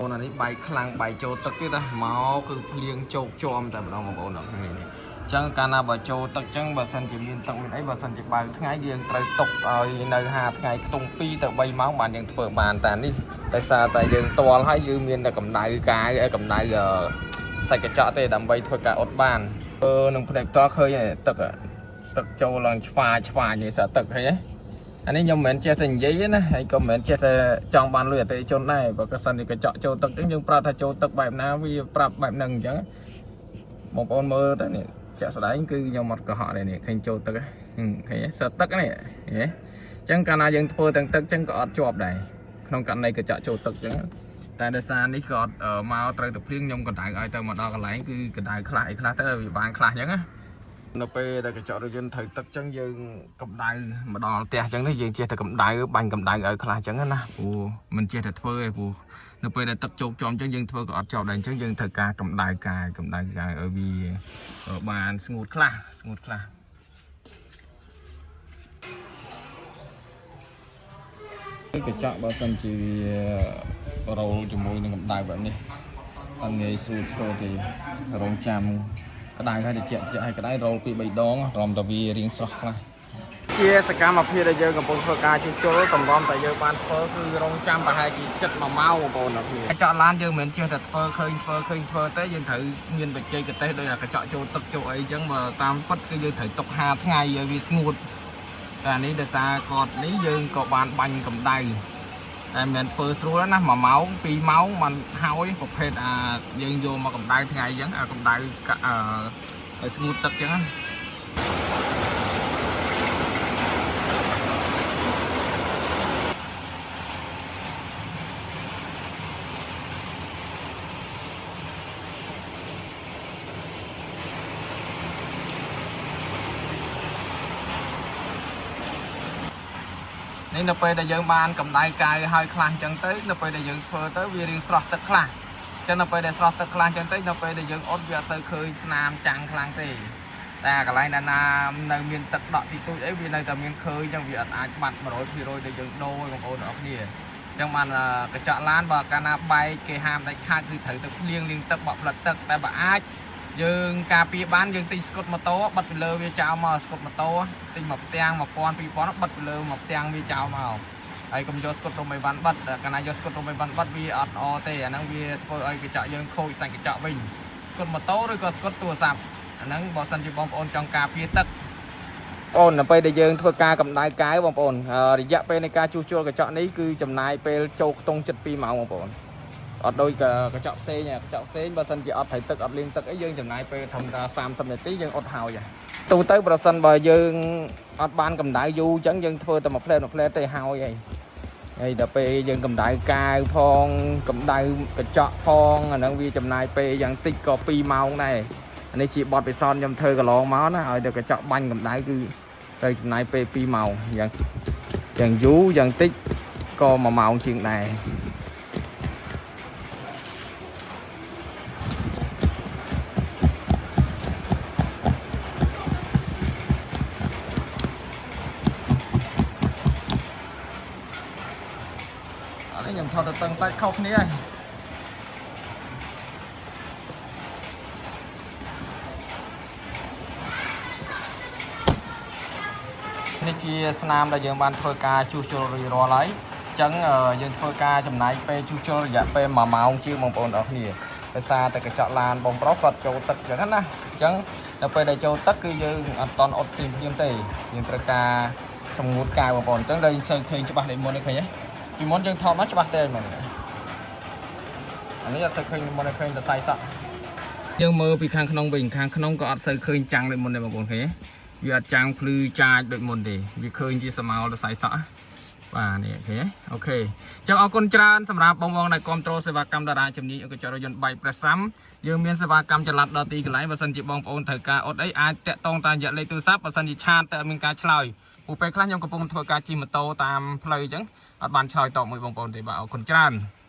អូនអានេះបែកខ្លាំងបែកចូលទឹកទៀតណាមកគឺភ្លៀងជោកជាំតែម្ដងបងប្អូនអរគ្នានេះអញ្ចឹងកាលណាបើចូលទឹកអញ្ចឹងបើសិនជាមានទឹកមានអីបើសិនជាបើកថ្ងៃយើងត្រូវទុកឲ្យនៅ5ថ្ងៃខ្ទង់2ទៅ3ម៉ោងបានយើងធ្វើបានតែនេះដោយសារតែយើងតល់ហើយយើងមានតែកម្ដៅកាយកម្ដៅសាច់កញ្ចក់ទេដើម្បីធ្វើការអត់បានអឺនឹងភ្នែកផ្ទាល់ឃើញទឹកទឹកចូលឡើងឆ្វាឆ្វានេះសាទឹកឃើញទេ អានេះខ្ញុំមិនមែនចេះតែនិយាយទេណាហើយក៏មិនមែនចេះតែចង់បានលុយអតិថិជនដែរបើក៏សិនជាកញ្ចក់ចូលទឹកអញ្ចឹងយើងប្រាប់ថាចូលទឹកបែបណាវាប្រាប់បែបហ្នឹងអញ្ចឹងបងប្អូនមើលទៅនេះជាក់ស្ដែងគឺខ្ញុំអត់កុហកទេនេះឃើញចូលទឹកហឹមឃើញទេសទឹកនេះឃើញទេអញ្ចឹងកាលណាយើងធ្វើទាំងទឹកអញ្ចឹងក៏អត់ជាប់ដែរក្នុងករណីកញ្ចក់ចូលទឹកអញ្ចឹងតែដោយសារនេះក៏អត់មកត្រូវទៅភ្លៀងខ្ញុំកណ្ដៅឲ្យទៅមកដល់កន្លែងគឺកណ្ដៅខ្លះអីខ្លះទៅវាបានខ្លះអញ្ចឹងណា នៅពេលដែលកញ្ចក់រថយន្តត្រូវទឹកចឹងយើងកម្ដៅមកដល់ផ្ទះចឹងនេះយើងចេះតែកម្ដៅបាញ់កម្ដៅឲ្យខ្លះចឹងណាព្រោះមិនចេះតែធ្វើទេព្រោះនៅពេលដែលទឹកជោកជាំចឹងយើងធ្វើក៏អត់ជាប់ដែរអញ្ចឹងយើងត្រូវការកម្ដៅកាយកម្ដៅកាយឲ្យវាបានស្ងួតខ្លះស្ងួតខ្លះកញ្ចក់បើសិនជាវារោលជាមួយនឹងកម្ដៅបែបនេះអត់ងាយស្រួលធ្វើទេរងចាំក្តៅហើយតិចតិចហើយក្តៅរោលពី3ដងរំតែវារៀងស្រស់ខ្លះជាសកម្មភាពដែលយើងកំពុងធ្វើការជួសជុលតម្រាំតែយើងបានធ្វើគឺរងចាំប្រហែលជាចិត្ត1ម៉ោងបងប្អូនអរគ្នាកញ្ចក់ឡានយើងមិនមែនចេះតែធ្វើឃើញធ្វើឃើញធ្វើទេយើងត្រូវមានបច្ចេកទេសដូចអាកញ្ចក់ចូលទឹកចូលអីចឹងបើតាមពិតគឺយើងត្រូវទុក5ថ្ងៃឲ្យវាស្ងួតតែនេះដោយសារគាត់នេះយើងក៏បានបាញ់កម្ដៅ តែមិនមែនធ្វើស្រួលណា1ម៉ោង2ម៉ោងបានហើយប្រភេទអាយើងយកមកកម្ដៅថ្ងៃអញ្ចឹងអាកម្ដៅអឺឲ្យស្ងួតទឹកអញ្ចឹងណានេះនៅពេលដែលយើងបានកម្ដៅកាយហើយខ្លះអញ្ចឹងទៅនៅពេលដែលយើងធ្វើទៅវារៀងស្រស់ទឹកខ្លះអញ្ចឹងនៅពេលដែលស្រស់ទឹកខ្លះអញ្ចឹងទៅនៅពេលដែលយើងអត់វាអត់សូវឃើញស្នាមចាំងខ្លាំងទេតែកន្លែងដែលណានៅមានទឹកដក់ទីទូចអីវានៅតែមានឃើញអញ្ចឹងវាអត់អាចបាត់100%ដែលយើងដូរឲ្យបងប្អូនទាំងអស់គ្នាអញ្ចឹងបានកញ្ចក់ឡានបើកាលណាបែកគេហាមដាច់ខាតគឺត្រូវទៅភ្លៀងលាងទឹកបក់ផ្លិតទឹកតែបើអាចយើងការពារបានយើងទិញស្កុតម៉ូតូបិទពីលើវាចោលមកស្កុតម៉ូតូទិញមកផ្ទាំង1000 2000បិទពីលើមកផ្ទាំងវាចោលមកហើយកុំយកស្កុតរុំអីវ៉ាន់បិទកាលណាយកស្កុតរុំអីវ៉ាន់បិទវាអត់ល្អទេអាហ្នឹងវាធ្វើឲ្យកញ្ចក់យើងខូចសាច់កញ្ចក់វិញស្កុតម៉ូតូឬក៏ស្កុតទូរស័ព្ទអាហ្នឹងបើសិនជាបងប្អូនចង់ការពារទឹកអូននៅពេលដែលយើងធ្វើការកម្ដៅកាយបងប្អូនរយៈពេលនៃការជួសជុលកញ្ចក់នេះគឺចំណាយពេលចូលខ្ទង់72ម៉ោងបងប្អូនអត់ដូចកញ្ចក់ផ្សេងកញ្ចក់ផ្សេងបើសិនជាអត់ត្រូវទឹកអត់លាងទឹកអីយើងចំណាយពេលធម្មតា30នាទីយើងអត់ហើយទូទៅប្រសិនបើយើងអត់បានកម្ដៅយូរអញ្ចឹងយើងធ្វើតែមួយផ្លែតមួយផ្លែតទេហើយហើយហើយដល់ពេលយើងកម្ដៅកាវផងកម្ដៅកញ្ចក់ផងអាហ្នឹងវាចំណាយពេលយ៉ាងតិចក៏2ម៉ោងដែរអានេះជាបទពិសោធន៍ខ្ញុំធ្វើកន្លងមកណាឲ្យតែកញ្ចក់បាញ់កម្ដៅគឺត្រូវចំណាយពេល2ម៉ោងយ៉ាងយ៉ាងយូរយ៉ាងតិចក៏1ម៉ោងជាងដែរ អត់ទេខ្ញុំថតទៅតឹងសាច់ខុសគ្នាហើយនេះជាស្នាមដែលយើងបានធ្វើការជួសជុលរួចរាល់ហើយអញ្ចឹងយើងធ្វើការចំណាយពេលជួសជុលរយៈពេល1ម៉ោងជាងបងប្អូនទាំងអស់គ្នាដោយសារតែកញ្ចក់ឡានបងប្រុសគាត់ចូលទឹកអញ្ចឹងណាអញ្ចឹងដល់ពេលដែលចូលទឹកគឺយើងអត់តន់អត់ភ្លាមភ្លាមទេយើងត្រូវការសម្ងួតកាវបងប្អូនអញ្ចឹងដែលយើងឃើញច្បាស់ដូចមុននេះឃើញទេពីមុនយើងថតមកច្បាស់ទេមែនអានេះអត់សូវឃើញមុនឃើញតែសៃសក់យើងមើលពីខាងក្នុងវិញខាងក្នុងក៏អត់សូវឃើញចាំងដូចមុនដែរបងប្អូនឃើញទេវាអត់ចាំងភ្លឺចាចដូចមុនទេវាឃើញជាសមោលសរសៃសក់បាទនេះឃើញទេOK អញ្ចឹងអរគុណច្រើនសម្រាប់បងប្អូនដែលគ្រប់គ្រងសេវាកម្មតារាជំនាញកញ្ចក់រថយន្តបែកប្រសាំយើងមានសេវាកម្មចល័តដល់ទីកន្លែងបើសិនជាបងប្អូនត្រូវការអត់អីអាចតាក់ទងតាមរយៈលេខទូរស័ព្ទបើសិនជា chat តែអត់មានការឆ្លើយព្រោះពេលខ្លះខ្ញុំកំពុងធ្វើការជិះម៉ូតូតាមផ្លូវអញ្ចឹងអត់បានឆ្លើយតបមួយបងប្អូនទេបាទអរគុណច្រើន។